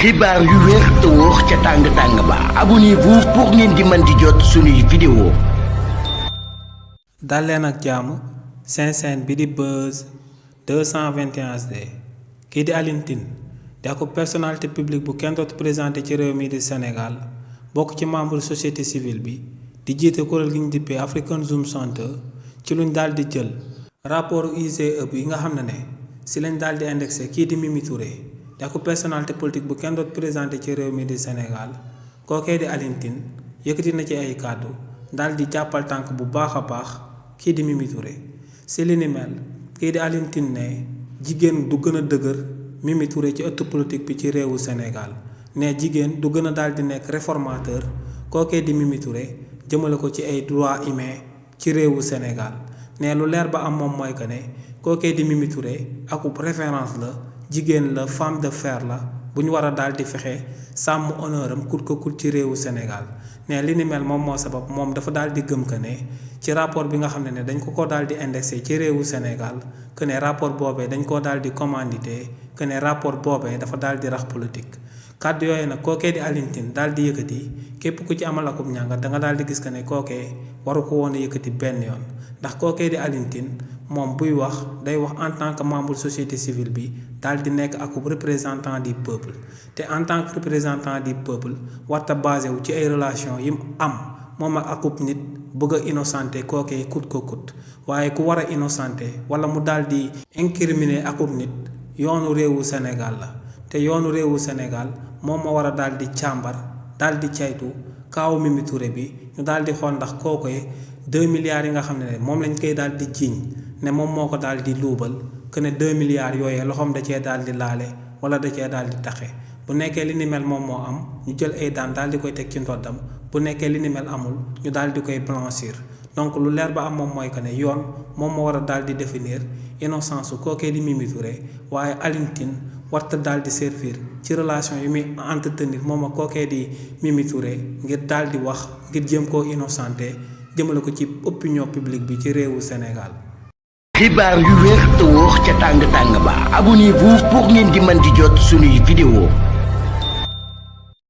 xibaar yu wér te wóor ca tàng ba abonnez-vous pour ngeen di mën di jot suñuy vidéo. dal leen ak jàmm seen chaîne bi di Buzz 221 HD kii di Alioune Tine di ak personnalité publique bu kenn dootu présenté ci réew mi di Sénégal bokk ci membre société civile bi di jiite kuréel gi ñu dippee African Zoom Center ci luñ daal di jël rapport IGE bi nga xam ne si lañ daal di indexé kii di Mimi Touré di ak personnalité politique bu kenn dootu présenté ci réew mi di Sénégal kookee di Alioune Tine yëkkati na ci ay kàddu daal di jàppal tànk bu baax a baax kii di Mimi Touré si li ni mel kii di Alioune Tine ne jigéen du gën a dëgër Mimi Touré ci ëtt politique bi ci réewu Sénégal ne jigéen du gën a daal di nekk réformateur kookee di Mimi Touré jëmale ko ci ay droits humains ci réewu Sénégal ne lu leer ba am moom mooy que ne kookee di Mimi Touré akub référence la jigéen la femme de fer la bu ñu war a daal di fexe sàmm honneur am kut ko kut ci réewu Sénégal ne li ni mel moom moo sabab moom dafa daal di gëm que ne ci rapport bi nga xam ne dañ ko daal di indexé ci réewu Sénégal que ne rapport boobee dañ koo daal di commandité que ne rapport boobee dafa daal di rax politique kàddu yooyu nag kookee di Alioune Tine daal di yëkkati képp ku ci amal akub ñàngat da nga daal di gis que ne kookee waru ko woon a yëkkati benn yoon ndax kookee di Alioune Tine moom buy wax day wax en tant que membre société civile bi daal di nekk akub représentant du peuple te en tant que représentant du peuple warta basé wu ci ay relation yi mu am moom ak akub nit bëgg a innocenté kookee kut ko kut waaye ku war a innocenté wala mu daal di incriminer akub nit yoonu réewu Sénégal la te yoonu réewu Sénégal moom moo war a daal di càmbar daal di caytu kaawu Mimi Touré bi ñu daal di xool ndax kookee 2 milliards yi nga xam ne moom lañ koy daal di jiiñ ne moom moo ko daal di luubal que ne 2 milliards yooyee loxoom da cee daal di laale wala da cee daal di taxe bu nekkee li ni mel moom moo am ñu jël ay daan daal di koy teg ci ndoddam bu nekkee li ni mel amul ñu daal di koy blanchir donc lu leer ba am moom mooy que ne yoon moom moo war a daal di définir innocence su kookee di Mimi Touré waaye Alioune Tine warta daal di servir ci relation yi muy entretenir moom ak kookee di Mimi Touré ngir daal di wax ngir jéem koo innocenté jëmale ko ci opinion publique bi ci réewu Sénégal. xibaar yu wér te wóor ca tàng ba abonnez-vous pour ngeen di mën di jot suñuy vidéo.